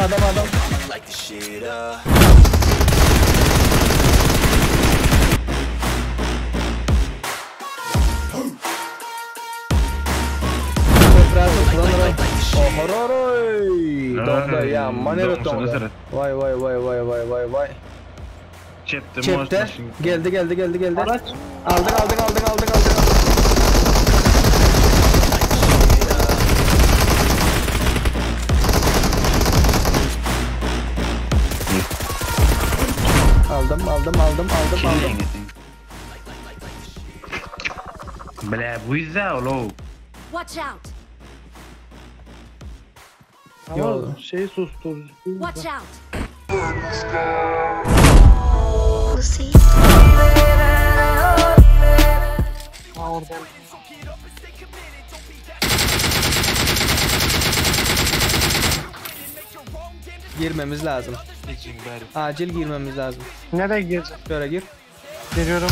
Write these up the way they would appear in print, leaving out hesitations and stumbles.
adam adam. Ohororoy. Donda ya manero donda. Vay vay vay vay vay vay vay. Çepde Çepde. Geldi geldi geldi geldi. Aldık aldık aldık aldık aldık. Aldım aldım aldım aldım aldım. Bile bu izle oğlum. Watch out! Yo. Şey sustur. Watch out! Ha oradan. Girmemiz lazım. Acil girmemiz lazım. Nereye gireceğim? Şöyle gir. Geliyorum.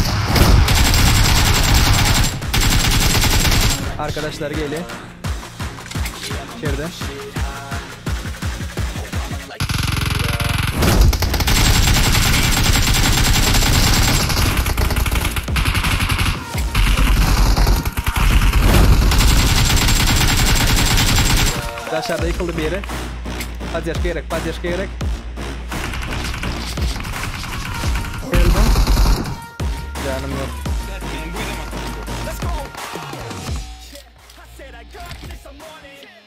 Arkadaşlar geliyor. İçeride. Aşağıda yıkıldı bir yere. Поддержка gerek, поддержка gerek. Geldim. Canım yok.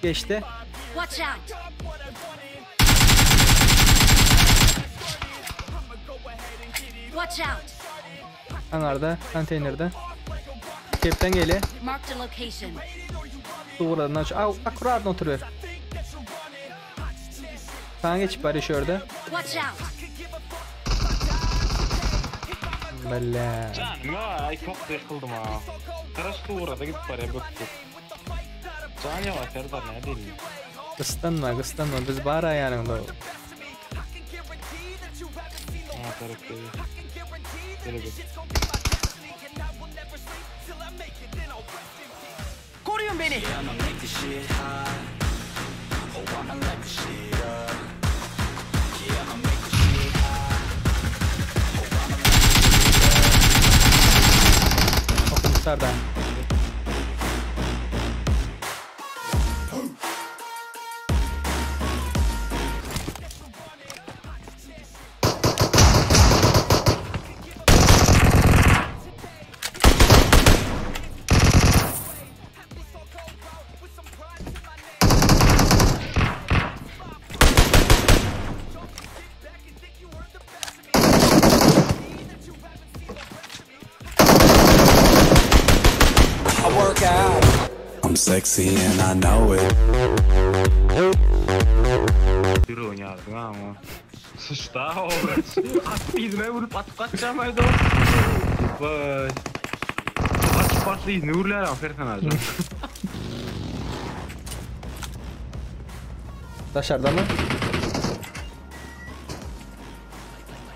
Geçti. Watch out! Watch out! Hangarda, konteynerde. Kepten geliyor. Marked a location. Duvardan aç. Au, akkuratno oturuyor. Sana geçip bari şurada. Watch out! Bella. Canım ay çok yıkıldım ha. Karaş tuğrada gidip var ya böktük. Can ya Serdar ne diyeyim. Kıstanma, kıstanma. Biz bari yanında. Ha taraf geliyor. Gel gel. Koruyun beni. Okumuşlar da. I'm sexy and I know it. Yürü oynardım ha ama. Sıçta o. At yüzüme vurup atıp kaçacağım haydi. Vay. Kaç farklı izini vururlar aferin sana. Dışarıda mı?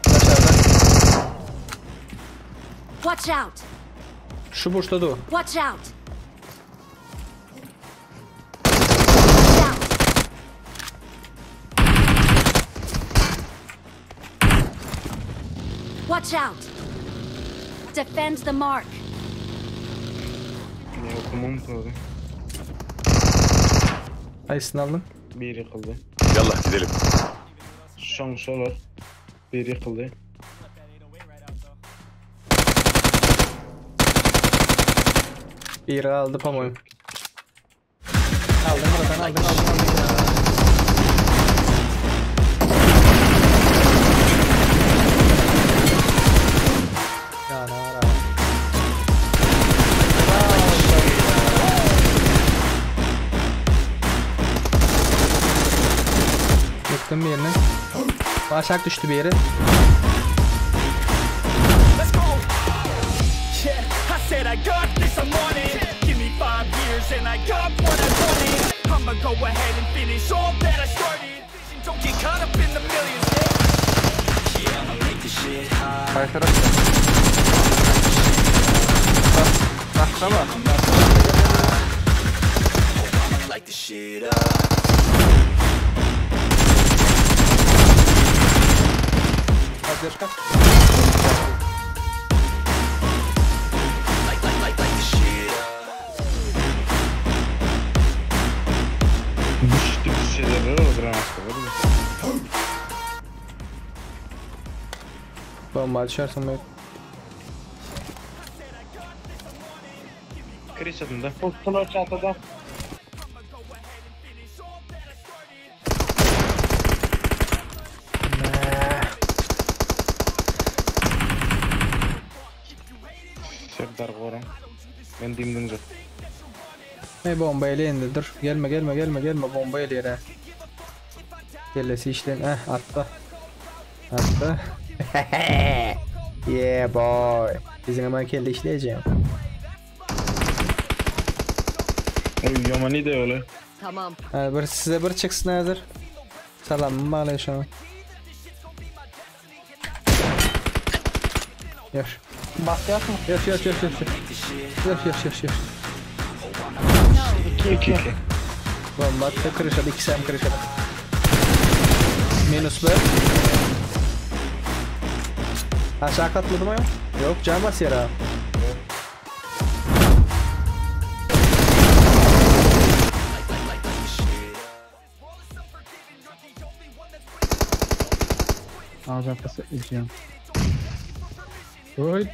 Dışarıda. Watch out! Şu burçta dur. Watch out! Watch out! Watch out! Defend the mark. Ne okumam tabii. Ayısını aldım. Bir yıkıldı. Yallah gidelim. Şansı var. Bir yıkıldı. Bir aldı pamuğum. Aldım buradan aldım aldım aldım. Ya ne var abi? Yıktım bir yerini. Aşağı düştü bir yere. Let's go. Yeah, I said I got this, I'm on it. Give me 5 years and I got what I wanted. I'ma go ahead and finish all that I started. Don't get caught up in the millions. Yeah, I'ma make this shit hot. Başlama. I'ma light this shit up. Поддержка. Düştü bir şeyler var granat var. Bomba düşersin be. Kiriş adında. Tuttular çatıda. Serdar goram. Ben dimdim zat. Ne bomba eli indi dur. Gelme gelme gelme gelme bomba eli yere. Kellesi işlen. Eh attı. Attı. yeah boy. Bizim hemen kelle işleyeceğim. Oy yaman de öyle. Tamam. Ha, bir size bir çıksın hazır. Salamım bağlayın şunu. Yaş. Basacak mı? Yaş yaş yaş yaş. Yaş yaş yaş yaş. 2 2 2. Bomba attı kırışadı. İkisi hem kırışadı. Minus bir. Aşağı katladı mı? Yok can basıyor ha. Ağzı edeceğim. Oy.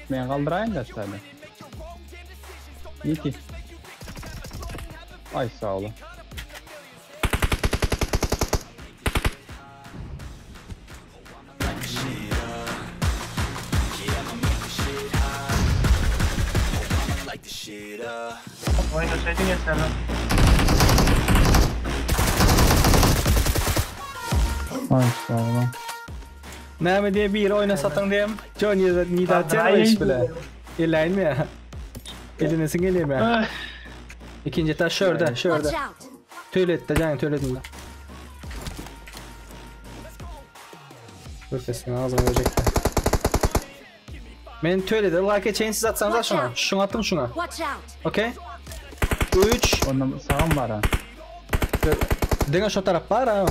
Men kaldırayım da şöyle. İyi ki. Ay sağ olun. Oynasaydın ya sen. Ay sağ olun. Näme diye bir oyna satın diyem. Johnny Nida iş bile. Elleyin mi ya? Elinesin geliyor mi? İkinci taş şurada, şurada. Watch out! Tüylette can tüyletinde. Dur sesini ağzına verecek. Men tüylede like chain siz atsanız da şuna. Şuna attım şuna. Watch out! Okey. 3 Ondan sağım var ha. Dene şu taraf var ha.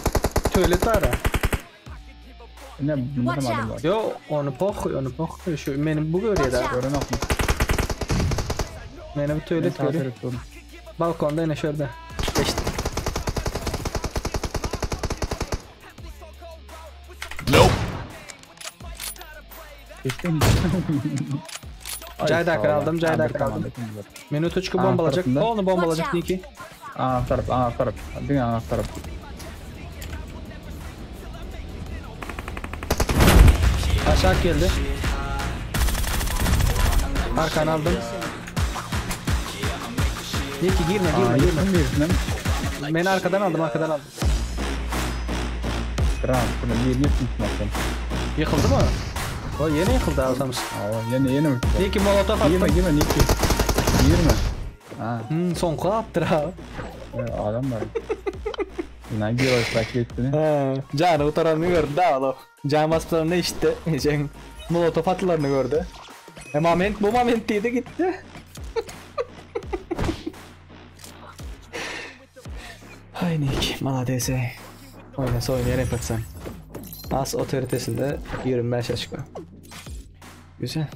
Tüylet var ha. Ne bunda Watch adam out. var. Yo onu poh onu poh şu benim bu görüyor da. Gören yok mu? Benim Ben tüylet sağ görüyor. tarafta durdum. Balkonda yine şurada. Geçti. Geçtim. Ay, Cayda sağ olun. aldım, Cayda Ha, bir aldım. komanda kim var? Minutoçku Aa, bombalayacak. tarafında. Onu bombalayacak Watch out. Niki. Anahtar, anahtar. Diňe anahtar. Aşağı geldi. Arkanı aldım. Niki girme Aa, girme girme. yıktım birisini. Beni arkadan aldım arkadan aldım. Granat, bunu birini yıktım zaten. Yıkıldı mı? O yeni yıkıldı alsamış. Aa, yeni yeni mi? Niki molotof Girme attım. girme Niki. Girme. Ha, Son kol attı ha. evet, adam var. Yine gir takip ettiğini. He. Canı utananını gördü daha o. Can bastılarını işitti. Can molotof atılarını gördü. E moment bu moment dedi gitti. Hay Nick, malades. Oynasa oynayan hep atsam. As otoritesinde 25 açık. Güzel.